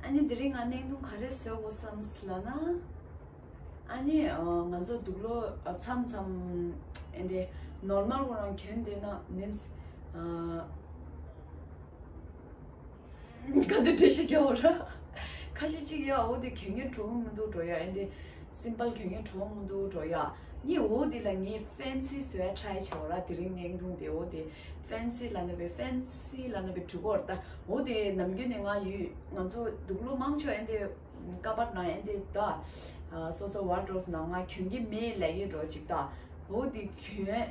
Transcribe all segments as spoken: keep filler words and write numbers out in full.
ཨ་ནི་དེ་རིང་ང་བརྙན་ཐུང་ག་རེ་བཟོ་དགོས་བསམ་ལབ་ན། ཨ་ནི་ཨ་ང་ཚོ་དུག་ལོག་ཨ་མཚམས་མཚམས་ཨེ་འདི་ནོར་མལ་ཁོ་རང་གྱོན་བསྡད་ན་མིན་ཨ། ག་དེ་འདྲ་ཞིག་ཡོད་ར། ཁ་ཤས་ཅིག་ཡོད་འོ་དེ་གྱོན་ངེས་གྲོགས་མི་འདུག་འགྲོ་ཡ་ཨེ་འདི་སིམ་པལ་གྱོན་ངེས་གྲོགས་མི་འདུག་འགྲོ་ཡ། ནི་འོ་དེ་ལ་ངས་ཕེན་སི་བཟོ་ཡ་ཊ་རའི་བྱེད་འོ་ར། དེ་རིང་བརྙན་ཐུང་དེ་འོ་དེ་ཕེན་སི་ལབ་ན་བས་ཕེན་སི་ལབ་ན་བས་འགྲིག་གོ་ར། ད་འོ་དེ་ནམ་རྒྱུན་ནས་ང་ཡུལ་ང་ཚོ་དུག་ལོག་མང་ཆོག་ཨེ་འདི་ཀ་པར་ནང་ཨེ་འདི་ད་སོ་སོ་ཝར་ཌོབ་ནང་ང་གྱོན་གྱི་མེད་ལབ་ཡོད་འགྲོ་ཅིག་ད་འོ་དེ་གྱོན།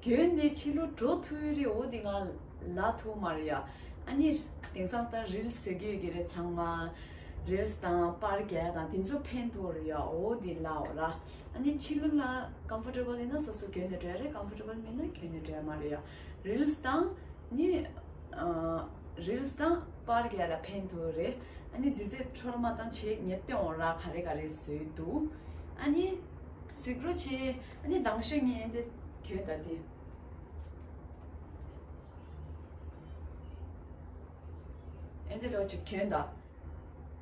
གྱོན་ནས་ཕྱི་ལོགས་འགྲོ་ཐུབ་ཡོད་རེད། འོ་དེ་ང་ལ་ཐུབ་མ་རེད་ཡ། ཨ་ནི་དེང་སང་ད་རིལ་སི་བཟོ་གི་ཡོད་ཀྱི་རེད། ཚང་མ་རིལ་སི་དང་པར་རྒྱག་དང་དེ་ཚོ་ཕན་ཐོགས་རེད་ཡ། འོ་དེ་ལའོ་ར། ཨ་ནི་ཕྱི་ལོགས་ལ་ཀམ་ཕོར་ཊེ་བལ་ཡིན་ན་སོ་སོ་གྱོན་ནས་འགྲོ་ཡ་རེད། ཀམ་ཕོར་ཊེ་བལ་མིན་ན་གྱོན་ནས་འགྲོ་ཡ་མ་རེད་ཡ། རིལ་སི་དང་ནི་ཨ་རིལ་སི་དང་པར་རྒྱག་ལ་ཕན་ཐོགས་རེད། ཨ་ནི་འདི་ཚོ་འཕྲོ་མ་བཏང་བྱས་ངས་སྟོན་འོང་ར། ག་རེ་ག་རེ་བཟོས་འདུག་ཨ་ནི་གཟིགས་རོགས་བྱེད། ཨ་ནི་དང་ཤོས་ངས་ཨེ་འདི་གྱོན་ད་དེ། ཨེ་འདི་རོ་ཅིག་གྱོན་ད།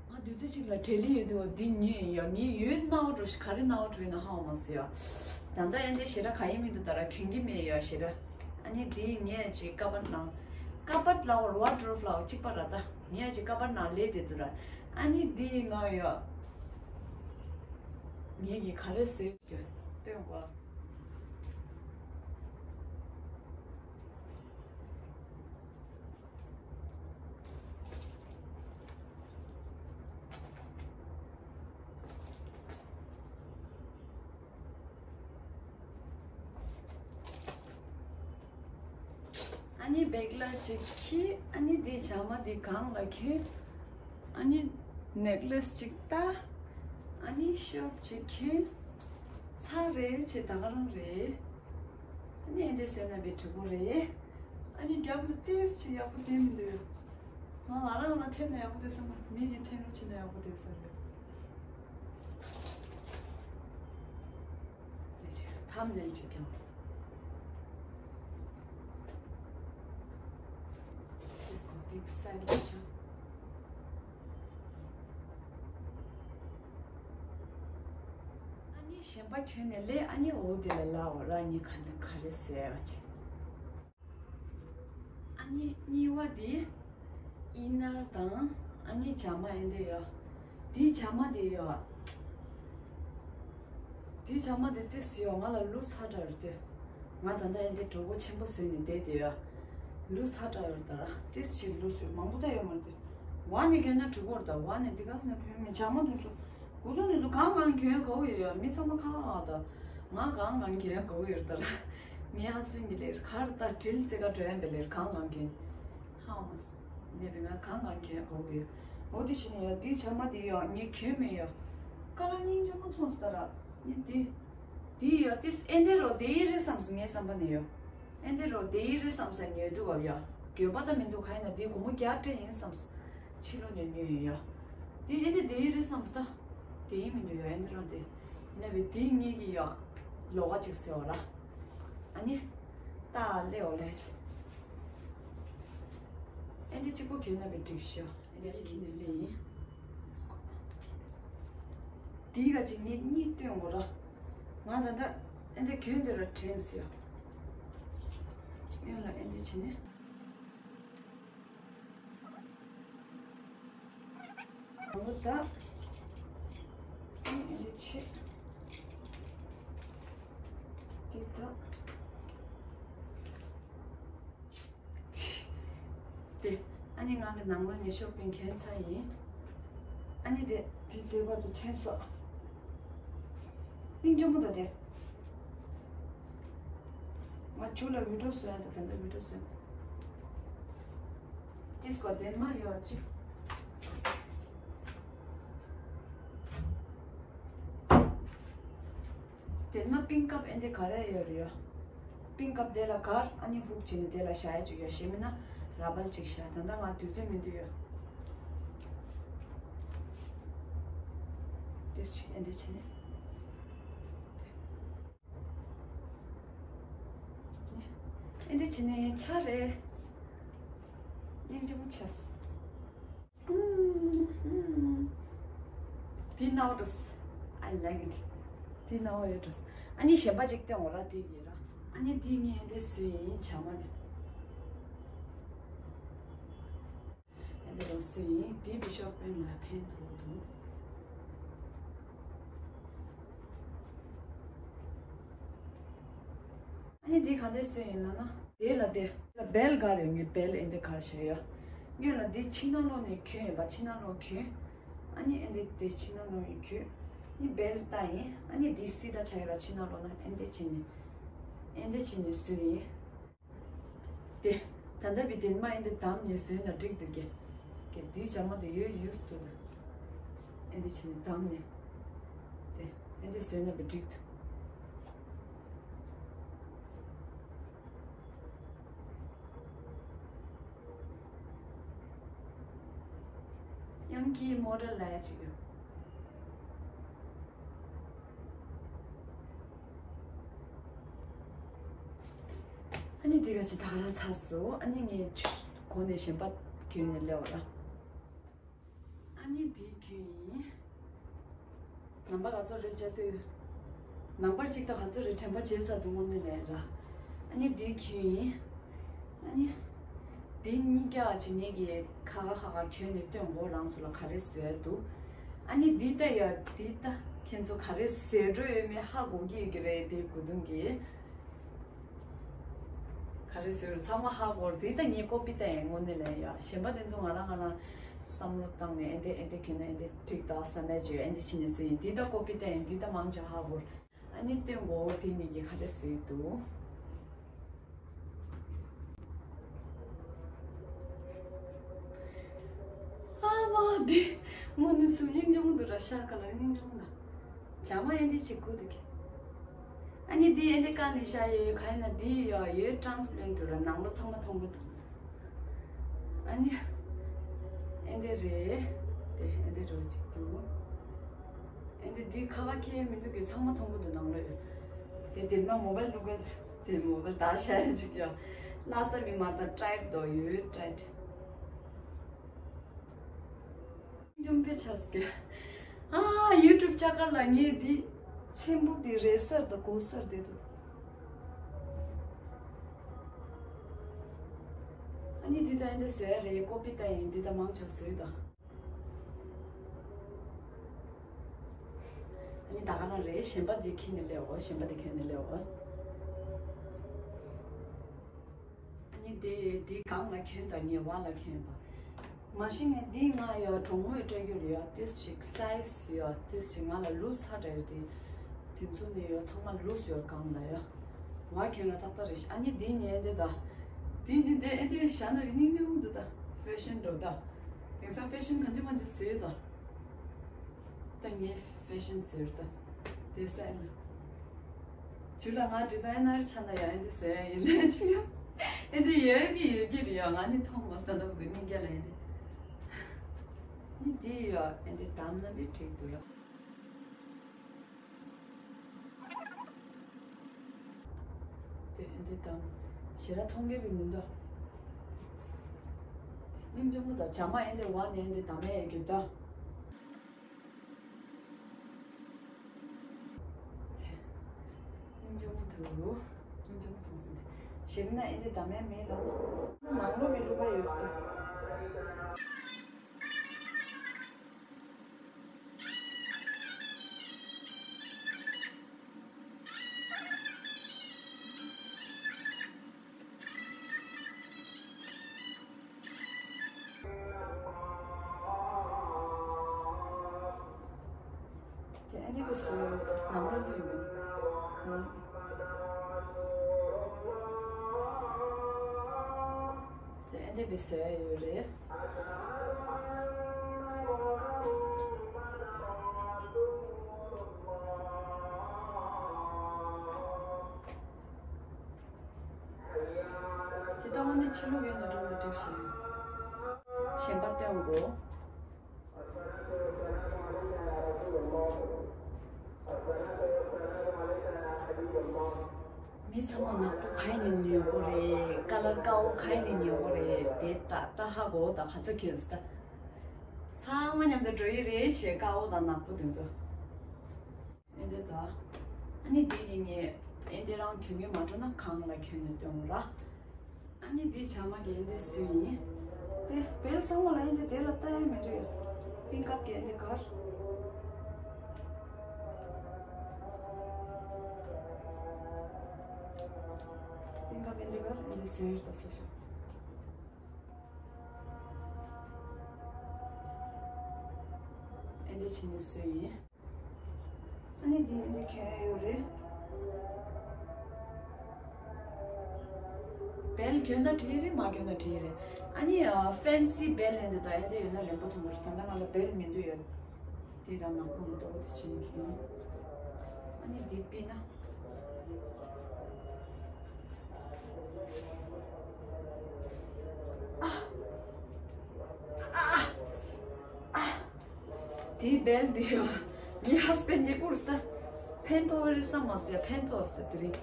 ང་དུས་ཚོད་ཅིག་ལ་བྲེལ་ལི་ཡོད་དུ་འདི་ཉོས་ཡོད། ངས་ཡོད་སྣང་བ་འགྲོ་ཞིག་ག་རེ་སྣང་བ་འགྲོ་ཡོད་ན་ཧ་བ་མ་སི་ཡོད། ད་ལྟ་ཨེ་འདི་ཞེ་དྲག་ག་ཡིན་མི་འདུག་ད་ར་གྱོན་གྱི་མེད་ཡོད་ཞེ་དྲག་ཨ་ནི་འདི་ངས་ཅིག་ཀ་པར་ནང་། ཀ་པར་ལ་བར་ཝར་ཌོབ་ལ་གཅིག་པ་ར་ད། ངས་ཅིག་ཀ་པར་ནང་ལས་དེ་དུ་ར། ཨ་ནི་འདི་ང་ཡོད། ངས་ཀྱི་ག་རེ་བཟོས་ཡོད་སྟོན་གོ། ཨ་ནི་བེག་ལ་ཅིག་ཁྱི། ཨ་ནི་འདི་བྱ་མ་འདི་གང་ལ་ཁྱོད། ཨ་ནི་ནེག་ལེ་སི་ཅིག་ལྟ། ཨ་ནི་ཤོག་ཅིག་གྱོན། ཚར་རེད་ཅེས་ད་ག་རང་རེད། ཨ་ནི་ཨེ་འདྲ་ཟེར་ན་བའི་གྲུ་གུ་རེད། ཨ་ནི་རྒྱབ་ལ་ཏོག་ཙམ་ཡག་པོ་བསྟན་མི་འདུག་ང་ང་རང་ལ་འཐེན་ན་ཡག་པོ་བསྟན་ས་མ་མི་གིས་འཐེན་རོགས་བྱས་ན་ཡག་པོ་བསྟན་ས་རེད། ཐམ་ནེལ་ཅིག་ཀྱང་། Let's go deep side ལ་བཞག་ཨ་ནི་གཞན་པ་གྱོན་ནས་ལས་ཨ་ནི་འོ་དེ་ལ་ལའོ་ར་ནི་ག་ནས་ག་རེ་ཟེར་ཡ་ཅིག་ཨ་ནི་གཉིས་པ་དེ་ཨིན་ནར་དང་ཨ་ནི་བྱ་མ་ཨེ་འདྲ་ཡོད། དེའི་བྱ་མ་དེ་ཡོད། དེའི་བྱ་མ་དེ་ཏིས་ཡོད་ང་ལ་ལུས་ཧ་དྲག་རེད་དེ། ང་ད་ལྟ་ཨེ་འདྲ་གྲོགས་པོ་ཆེན་པོ་ཟེར་ནས་བསྡད་དེ་ཡོད། ལུས་ཧ་དྲག་རེད་ད་ར་ཏིས་ཆེ་ལུས་ཡོད་མང་པོ་ད་ཡོད་མ་རེད་དེ། བ་ནས་གྱོན་ན་གྲུ་གུ་རེད་ད། བ་ནས་འདི་ག་ས་ནས་གྱོན་མི་བྱ་མ་དེ་ཚོ། གུ་དུ་ནི་ཚོ་གང་གང་གྱོན་གོ་ཡོད་ཡ་མི་ཚང་མ་ཁ་ཁ་ད། ང་གང་གང་གྱོན་གོ་ཡོད་ད་ར། ངའི་ཧ་སི་བེན་གྱི་ལས་ཁར་ད་དྲིལ་ཙེ་ག་འགྲོ་ཡན་པའི་ལས་གང་གང་གྱོན། ཧ་མ་སི་ནས་པའི་ང་གང་གང་གྱོན་གོ་ཡོད། འོ་དེ་ཕྱིན་ནས་ཡ་དེའི་བྱ་མ་དེ་ཡ་ངས་གྱོན་མེད་ཡ། ཀ་ར་སྙིང་རྗེ་མོ་མཐོང་སི་ད་ར་ངས་དེ། དེ་ཡ་དེ་ཨེ་འདྲ་རོ་དེ་ཡི་རེད་བསམ་སི་ངའི་བསམ་པ་ནས་ཡ། ཨེ་འདྲ་རོ་དེ་ཡི་རེད་བསམ་སི་ཉོས་འདུག་བ་ཡ། འགྱོད་པ་ད་མི་འདུག་ག་ཡིན་ན་དེ་སྒོར་མོ་བརྒྱ་སྤྲད་ཡིན་བསམ་སི། ཕྱི་ལོགས་ནས་ཉོས་ཡོད་ཡ། དེ་ཨེ་འདྲ་དེ་ཡི་རེད་བསམ་སི་ད། དེ་ཡི་མི་འདུག་ཡ་ཨེ་འདྲ་རང་དེ། ཡིན་ན་བས་དེ་ངེད་ཀྱི་ཡ། ལོགས་ཀ་ཅིག་ཟེར་བ་ར། ཨ་ནི། ད་ལེའོ་ལེ་ཆོ། ཨེ་འདྲ་གཅིག་པོ་གྱོན་ན་བས་འགྲིག་ཤོ། ཨེ་འདྲ་གཅིག་གྱོན་ནས་ལེ་ཡིན། དེའི་ག་ཅིག་ངེད་གཉིས་སྟོན་འོ་ར། ང་ད་ལྟ་ཨེ་འདྲ་གྱོན་དེ་ར་དྲན་སི་ཡ། ཡོང་ལ་ཨེ་འདྲ་བྱས་ནས། འོ་ད། ཨེ་འདི་ཆེ། འདི་ད། དེ། ཨ་ནི་ང་གི་ནང་ལོགས་ནས་ཤོག་པིང་གྱོན་ཚར་ཡིན། ཨ་ནི་དེ་དེ་དེ་བར་དུ་ཐོན་སོང་། སྙིང་རྗེ་མོ་ད་དེ། ང་ཇུ་ལ་བི་ཌིའོ་བཟོ་ཡ་ད་ད་ལྟ་བི་ཌིའོ་བཟོ་ཡ། ཏིས་ཀོ་དེ་མ་ཡོད་ཅི། དེ་མ་པིང་ཀབ་ཨེ་འདི་ག་རེ་ཡོད་རེད་ཡ། པིང་ཀབ་དེ་ལ་གར་ཨ་ནི་ཧུག་བྱས་ནས་དེ་ལ་བཞག་ཡ་ཅིག་ཡོད་ཤེས་མིན་ན་ར་བལ་ཅིག་བཞག་ད་ལྟ་ང་དུས་ཚོད་མི་འདུག་ཡ། ཏིས་ཅིག་ཨེ་འདི་བྱས་ནས། ཨེ་འདི་བྱས་ནས་ཆ་རེད། སྙིང་རྗེ་མོ་བྱས། འདི་ནའོ་འདྲ། I like it. འདི་ནའོ་ཡོད་འདྲ། ཨ་ནི་གཞན་པ་ཅིག་སྟོན་འོ་ར། འདི་ཡོད་ར། ཨ་ནི་འདི་ངས་འདི་བཟོས་ཡིན། བྱ་མ་འདི། ཨ་ནི་རང་བཟོས་ཡིན། འདི་བི་ཤོ་པིན་ལ་ཕན་ཐོགས་འདུག་ཨ་ནི་འདི་ག་འདྲས་བཟོས་ཡིན་ལབ་ན། དེ་ལ་དེ་ལ་བེལ་ག་རེ་ཡོད། ངས་བེལ་ཨེ་འདི་གར་བྱས་ཡོད། སྔོན་ལ་འདི་ཕྱི་ནང་ལོགས་ནས་གྱོན་ཡོད་པ། ཕྱི་ནང་ལོགས་གྱོན། ཨ་ནི་ཨེ་འདི་དེ་ཕྱི་ནང་ལོགས་ནས་གྱོན། ནི་བེལ་བཏགས་ཡིན། ཨ་ནི་འདི་སི་ད་ཆ་ཡོད་ལ་ཕྱི་ནང་ལོགས་ན་ཨེ་འདི་བྱས་ནས་ཨེ་འདི་བྱས་ནས་བཟོས་ཡིན། དེ། ད་ལྟ་བི་དེ་མ་ཨེ་འདི་བསྡམས་ནས་བཟོས་ན་འགྲིག་འདུག་གས། གས་འདི་བྱ་མ་དེ་ཡོད་ཡུས་ཏུ་ད། ཨེ་འདི་བྱས་ནས་བསྡམས་ནས། དེ། ཨེ་འདི་བཟོས་ན་བི་འགྲིག་འདུག་ཡང་ཀི་མོ་ཌལ་ལ་ཡ་ཅིག་ཡོད། ཨ་ནི་འདི་ག་ཅིག་ད་ག་རང་ཚར་སོང་། ཨ་ནི་ངས་གོང་ནས་གཞན་པ་གྱོན་ནས་སླེབས་པ་ལ། ཨ་ནི་འདི་གྱོན་ཡིན། ནམ་པ་ག་ཚོད་རེད་བྱ་དུས། ནམ་པར་གཅིག་ད་ག་ཚོད་རེད་དྲན་པ་བརྗེད་ཚར་འདུག་དངོས་གནས་ལན་ར། ཨ་ནི་འདི་གྱོན་ཡིན། ཨ་ནི། འདི་གཉིས་ཀ་བྱེད་ངེས་ཀྱི་ཁ་ཁ་ཁ་ཁ་གྱོན་ནས་སྟོན་དགོས། རང་ཚོ་ལ་ག་རེ་བཟོས་འདུག་ཨ་ནི་འདི་ལྟ་ཡ་འདི་ལྟ་ཁྱེད་ཚོ་ག་རེ་བཟོས་འགྲོ་ཡོད་མེད་ཧ་གོ་གི་ཡོད་ཀྱི་རེད། དེ་གུ་དུང་གི། ག་རེ་ཟེར་ཚང་མ་ཧ་གོ་རེད། དེ་ལྟ་ངས་ཀོ་པི་ལྟ་ཡིན་དངོས་གནས་ལན་ཡ། གཞན་པ་དེ་ཚོ་ང་རང་ང་རང་བསམ་བློ་བཏང་ནས་ཨེ་འདི་ཨེ་འདི་གྱོན་ན་ཨེ་འདི་འགྲིག་ད་བསམ་ནས་བྱོས་ཨེ་འདི་བྱས་ནས་བཟོས་ཡིན། འདི་ལྟ་ཀོ་པི་ལྟ་ཡིན། འདི་ལྟ་མང་ཆེ་ཧ་གོ་རེད། ཨ་ནི་སྟོན་གོ་དེ་ནི་གི་ག་རེ་བཟོས་འདུག་ཨ་མ་འདི་དངོས་གནས་སུ་སྙིང་རྗེ་མོ་འདུག་ར། ཤ་ཀ་ལ་སྙིང་རྗེ་མོ་ན། བྱ་མ་ཨེ་འདི་ཅིག་དགོས་འདུག་གི། ཨ་ནི་འདི་ཨེ་འདི་ཀ་ནི་ཤ་ཡོད་ག་ཡིན་ན་འདི་ཡོད་ཡོད་ཊ་རན་སི་པི་ལན་ཊི་འདུག་ར། ནང་ལོགས་ཚང་མ་མཐོང་གི་འདུག་ཨ་ནི་ཨེ་འདི་རེད། དེ་ཨེ་འདི་རོ་ཅིག་འདུག་ཨེ་འདི་འདི་ཁ་ཁ་ཁྱེར་མི་འདུག་གི། ཚང་མ་མཐོང་གི་འདུག་ནང་ལོགས་ཡོད། དེ་དེ་མ་མོ་བལ་ལུག་ག་དེ་མོ་བལ་ད་ཤ་ཡ་ཅིག་ཡོད། ལྷ་ས་མི་མར་ད་ཊའིཊ་དོ་ཡོད་ཊའིཊ། ཡོང་དེ་ཆགས་ཀྱི། ཨ། ཡུ་ཊུབ་ལྕགས་དཀར་ལ་ངས་འདི་ཚེམ་བུ་འདི་རེ་སར་དང་གོ་སར་དེ་དང་། ཨ་ནི་འདི་ད་ཡིན་འདི་ཟེར་རེད། ཀོ་པི་ད་ཡིན་འདི་ད་མང་ཆ་བཟོས་དང་། ཨ་ནི་ད་ག་ན་རེད། གཞན་པ་འདི་ཁྱེར་ནས་སླེབས་འོ། གཞན་པ་འདི་ཁྱེར་ནས་སླེབས་འོ། ཨ་ནི་དེ་དེ་གང་ལ་གྱོན་དང་ངས་བ་ལ་གྱོན་པ། མ་གཞི་ངས་འདི་ང་ཡ་གྲོགས་མོས་སྤྲད་རྒྱུ་རེད་ཡ། ཏིས་ཅིག་སའི་ཛི་ཡ་ཏིས་ཅིག་ང་ལ་ལུས་ཧ་འདྲ་ཡོད་དེ། དེ་ཚོ་ནས་ཡོད་ཚང་མ་ལུས་ཡོད་གང་ལ་ཡ། བ་གྱོན་ལ་ཏག་ཏག་རེད་ཤག་ཨ་ནི་འདི་ཉལ་འདི་ད། འདི་འདི་འདི་ཨེ་འདི་བཞག་ན་སྙིང་རྗེ་མོ་འདུག་ད། ཕེ་ཤན་འགྲོ་ད། དེང་སང་ཕེ་ཤན་གང་ཅི་མང་ཅི་ཟེར་ད། ད་ངས་ཕེ་ཤན་ཟེར་ད། ཌི་ཛའིན་ན། ཇུ་ལ་ང་ཌི་ཛའིན་ནར་ཆགས་ན་ཡང་ཨེ་འདི་ཟེར་ཡ་ཡིན་ལས་ཅི་ཡ། ཨེ་འདི་ཡོད་ཀྱི་ཡོད་ཀྱི་རེད་ཡ། ང་ནི་མཐོང་མ་སོང་ད་བུ་དུ་སྙིང་རྒྱ་ལ་ཨེ་འདི། ནི་འདི་ཡ་ཨེ་འདི་དམ་ན་བི་འགྲིག་འདུག་ལ། དེ་ཨེ་འདི་དམ། ཞེ་ར་མཐོང་གི་བི་མི་འདུག་སྙིང་རྗེ་མོ་ད། བྱ་མ་ཨེ་འདི་བ་ནི་ཨེ་འདི་དམ་ཨེ་ཡོད་ཀྱི་ད། སྙིང་རྗེ་མོ་འདུག་སྙིང་རྗེ་མོ་འདུག་ཟེར་ཏེ། ཞིམ་ན་ཨེ་འདི་དམ་ཡ་མེད་ལ། ནང་ལོགས་ཀྱི་བླུག་པ་ཡོད་དེ། དེ་ཨ་ནི་གི་སུ་ནང་ལོགས་ལུས་མིན། དེ་ཨ་ནི་གི་སུ་ཡོད་རེད། དེ་ལྟ་བུ་ནི་ཕྱི་ལོགས་ཡོད་ན་འགྲོ་ན་འགྲིག་ཤིང་། གཞན་པ་སྟོན་དགོས། མི་ཚང་མ་ནག་པོ་ག་ཡིན་ནས་ཉོ་དགོས་རེད། ཀ་ལར་དཀར་པོ་ག་ཡིན་ནས་ཉོ་དགོས་རེད། དེ་ད་ལྟ་ཧ་གོ་ད་ག་ཚོད་གྱོན་ཟེར་ད། ཚང་མ་མཉམ་དུ་འགྲོ་ཡི་རེད་བྱས། དཀར་པོ་དང་ནག་པོ་དེ་ཚོ། ཨེ་འདི་ད། ཨ་ནི་འདི་གི་ངས་ཨེ་འདི་རང་གྱོན་གྱི་མ་འགྲོ་ན་གང་ལ་གྱོན་ནས་སྟོན་ར། ཨ་ནི་འདི་བྱ་མ་གི་ཨེ་འདི་བཟོས་ཡིན། དེ་བལ་ཚང་མ་ལ་ཨེ་འདི་དེ་ལ་ལྟ་ཡ་མི་འདུག་ཡ། པིང་ཀབ་ཀྱི་ཨེ་འདི་གར། པིང་ཀབ་ཀྱི་ཨེ་འདི་གར་ཨེ་འདི་བཟོས་ཡོད་ད་སོ་སོ། ཨེ་འདི་བྱས་ནས་བཟོས་ཡིན། ཨ་ནི་འདི་ཨེ་འདི་གྱོན་ཡོད་རེད། བལ་གྱོན་ན་འགྲིག་རེད། མ་གྱོན་ན་འགྲིག་རེད། ཨ་ནི་ཨ་ཕེན་སི་བལ་ཨེ་འདི་དང་ཨེ་འདི་ཡོད་ན་རན་པོ་མཐོང་གི་རེད། ད་ལྟ་ང་ལ་བལ་མི་འདུག་ཡོད། དེ་དང་ནག་པོ་མི་འདུག་དེ་བྱས་ནས་གྱོན། ཨ་ནི་འདི་ཕུད་ན། ཨ། ཨ། ཨ། དེའི་བལ་འདི་ཡོད། ངའི་ཧ་སི་བེན་ཌི་ངའི་ཀུར་སྟ། ཕན་ཐོགས་རེད་བསམ་མ་སོང་ཡ། ཕན་ཐོགས་སྟ་དེ་རིང་།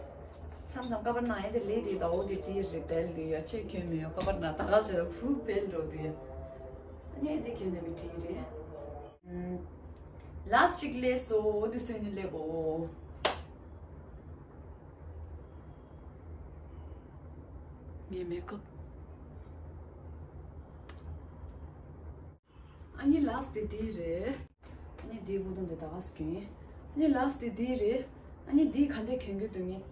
མཚམས་མཚམས་ཀ་པར་ནང་ཡ་དེ་ལས་དེ་ད་འོ་དེ་དེའི་རེད། བལ་འདི་ཡོད་ཆེ་གྱོན་མི་ཡོད། ཀ་པར་ནང་ད་ག་ཞེ་ཕུ་བལ་འགྲོ་དུས་ཡ། ཨ་ནི་དེ་གྱོན་ནས་མི་བྲིས་རེད། ལ་སི་ཅིག་ལས་སོ་འོ་དེ་སོན་ནི་ལས་བོ། ངའི་མེ་ཀབ། ཨ་ནི་ལ་སི་དེ་འདི་རེད། ཨ་ནི་འདིའི་སྐུ་གདུང་དེ་ད་ག་སེ་གྱོན། ཨ་ནི་ལ་སི་དེ་འདི་རེད། ཨ་ནི་འདི་ག་འདྲ་གྱོན་གྱི་འདུག་ངས་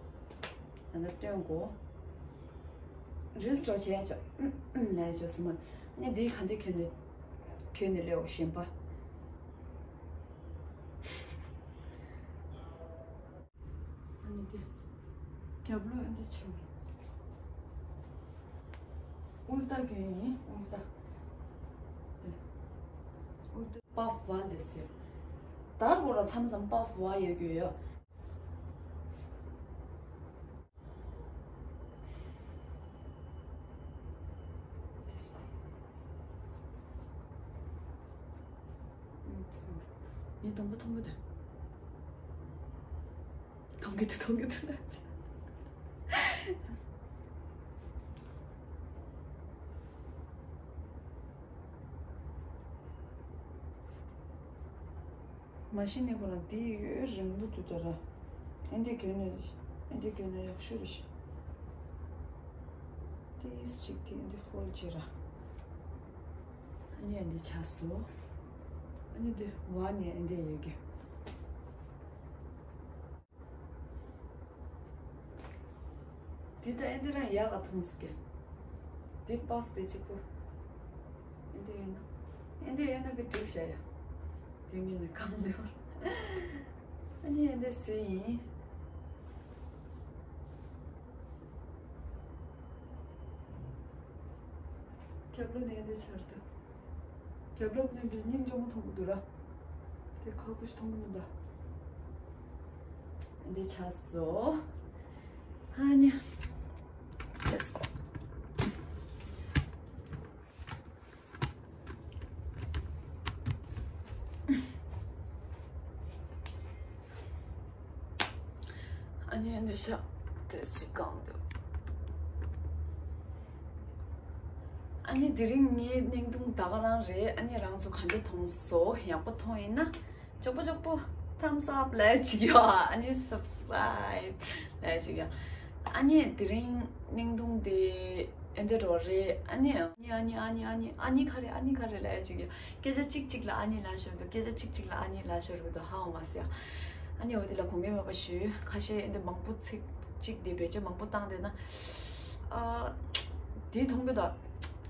ད་ལྟ་སྟོན་གོ། རིས་སྤྲོ་བྱས་ཅག་ཨུམ་ཨུམ་ལས་ཅག་སུ་མ། ཨ་ནི་འདི་ག་འདྲ་གྱོན་ནས་གྱོན་ནས་ལེའོ་གཞན་པ། ཨ་ནི་དེ། རྒྱབ་ལོགས་ཨ་འདི་ཆུ། ཨུལ་ཏ་གྱོན་ཡིན་ཨུལ་ཏ། དེ། ཨུལ་ཏ་པ་ཕ་ལེ་སི། དར་བོ་ར་མཚམས་མཚམས་པ་ཕ་ཡོད་རྒྱུ་ཡོད། ངས་དང་པོ་མཐོང་གི་འདུག་མཐོང་གི་འདུག་མཐོང་གི་འདུག་ལ། མ་གཞི་ནས་ཁོ་རང་འདི་ཡོད་རིང་པོ་འདུག་ད་ར། ཨེ་འདི་གྱོན་ནས་ཨེ་འདི་གྱོན་ནས་ཡག་ཤོས་རེད་ཤག་ཏིས་ཅིག་དེ་ཨེ་འདི་ཧོལ་བྱེད་ར། ཨ་ནི་ཨེ་འདི་ཆགས་སོ། ཨ་ནི་འདི་བ་ནས་ཨེ་འདི་ཡོད་གི། འདི་ད་ཨེ་འདི་རང་ཡག་ག་མཐོང་སྲིད་ཀྱི། འདི་པ་ཕ་དེ་གཅིག་པོ། ཨེ་འདི་ཡོད་ན། ཨེ་འདི་ཡོད་ན་བི་འགྲིག་བྱ་ཡ། དེ་མིན་ནས་གང་ལེ་བར། ཨ་ནི་ཨེ་འདི་སུ་ཡིན། རྒྱབ་ལོགས་ནས་ཨེ་འདི་ཆར་དུ། རྒྱབ་ལོགས་ནས་འདི་སྙིང་རྗེ་མོ་མཐོང་གི་འདུག་ར། དེ་ཁག་པོ་ཞིག་མཐོང་གི་མི་འདུག་འདི་ཆགས་སོ། ཨ་ནི། Let's go. ཨ་ནི་འདི་ཤ་དེ་ཅི་གང་འདུག་ཨ་ནི་དེ་རིང་ངའི་བརྙན་ཐུང་ད་ག་རང་རེད། ཨ་ནི་རང་ཚོ་ག་འདྲ་མཐོང་སོང་། ཡག་པོ་མཐོང་ཡིན་ན་ཅོག་པོ་ཅོག་པོ་thumbs up ལབ་ཅིག་ཡོད། ཨ་ནི་subscribe ལབ་ཅིག་ཡོད། ཨ་ནི་དེ་རིང་བརྙན་ཐུང་དེ་ཨེ་འདྲ་རོ་རེད། ཨ་ནི་ཨ་ནི་ཨ་ནི་ཨ་ནི་ཨ་ནི་ག་རེ་ཨ་ནི་ག་རེ་ལབ་ཅིག་ཡོད། སྐད་ཆ་གཅིག་གཅིག་ལ་ཨ་ནི་ལབ་ཤོར་འདུག་སྐད་ཆ་གཅིག་གཅིག་ལ་ཨ་ནི་ལབ་ཤོར་འདུག་ཧ་འོང་མ་སོང་། ཨ་ནི་འོ་དེ་ལ་དགོངས་འགལ་མེད་པ་ཞུ། ཁ་ཤས་ཨེ་འདྲ་མང་པོ་ཚིག་གཅིག་དེ་བེད་སྤྱོད་མང་པོ་བཏང་བསྡད་ན། ཨ། དེ་མཐོང་གི་འདུག་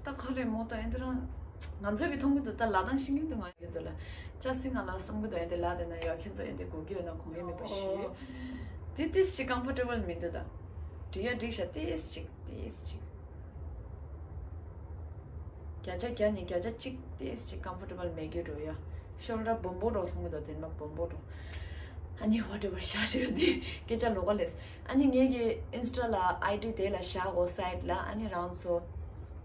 ད་ག་རེ་མོ་ད་ཨེ་འདི་རང་། ང་ཚོས་བི་མཐོང་གི་འདུག་ད་ལ་དང་ཤིང་གི་འདུག་ང་ཁྱེད་ཚོ་ལ་ཅ་སི་ང་ལ་བསམ་གི་འདུག་ཨེ་འདི་ལ་དེ་ན་ཡ་ཁྱེད་ཚོ་ཨེ་འདི་གོ་གི་ཡོད་ན་དགོངས་འགལ་མེད་པ་ཞུ། དེ་ཏིས་ཅིག་comfortable མི་འདུག་ད། འགྲིག་ཡ་འགྲིག་ཤག་ཏིས་ཅིག་ཏིས་ཅིག་བརྒྱ་ཆ་བརྒྱ་ནས་བརྒྱ་ཆ་གཅིག་ཏིས་ཅིག་comfortable མེད་གི་འགྲོ་ཡ། ཤོལ་ཌར་སྦོམ་པོ་འགྲོ་མཐོང་གི་འདུག་དེ་ན་སྦོམ་པོ་འགྲོ། ཨ་ནི་whatever ཤ་ཤ་དེ་སྐད་ཆ་ལོགས་ཀ་ལས། ཨ་ནི་ངེད་ཀྱི་Insta ལ་ID དེ་ལ་བཞག་གོ་site ལ། ཨ་ནི་རང་ཚོ་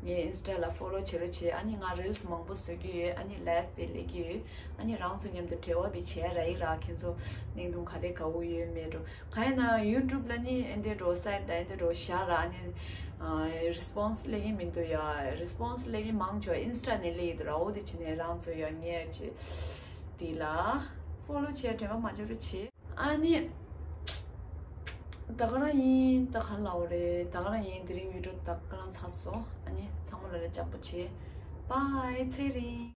ངའི་ཨིན་སི་ཊ་ལ་ཕོ་ལོ་བྱེད་རོགས་བྱེད། ཨ་ནི་ང་རིལ་སི་མང་པོ་བཟོ་གི་ཡོད། ཨ་ནི་ལའིབ་དཔེ་ལས་ཀྱི་ཡོད། ཨ་ནི་རང་ཚོ་མཉམ་དུ་འབྲེལ་བ་དཔེ་བྱེད་ཡ་རག་གི་རེད། ཁྱེད་ཚོ་བརྙན་ཐུང་ག་རེ་དགའ་བོ་ཡོད་མེད་འགྲོ། གང་ཡིན་ན་ཡུ་ཊུབ་ལ་ནི་ཨེ་འདྲ་འགྲོ། སའིཊ་ལ་ཨེ་འདྲ་འགྲོ་བཞག་ར། ཨ་ནི་རི་སི་པོན་སི་སླེབས་ཀྱི་མི་འདུག་ཡ། རི་སི་པོན་སི་སླེབས་ཀྱི་མང་ཆེ་བ་ཨིན་སི་ཊ་ནས་སླེབས་ཀྱི་འདུག་ར། འོ་དེ་བྱས་ནས་རང་ཚོ་ཡ་ངས་ཅི་དེ་ལ་ཕོ་ལོ་བྱེད་དྲན་པ་མ་བརྗེད་རོགས་བྱེད། ཨ་ནི། ད་ག་རང་ཡིན། ད་ག་ལའོ་རེད། ད་ག་རང་ཡིན། དེ་རིང་བི་ཌི་ཡོ་ད་ག་རང་ཚར་སོང་། ཨ་ནི་ཚང་མ་ལ་ལ་ལྕགས་པོ་བྱེད། པའི། ཚེ་རིང་།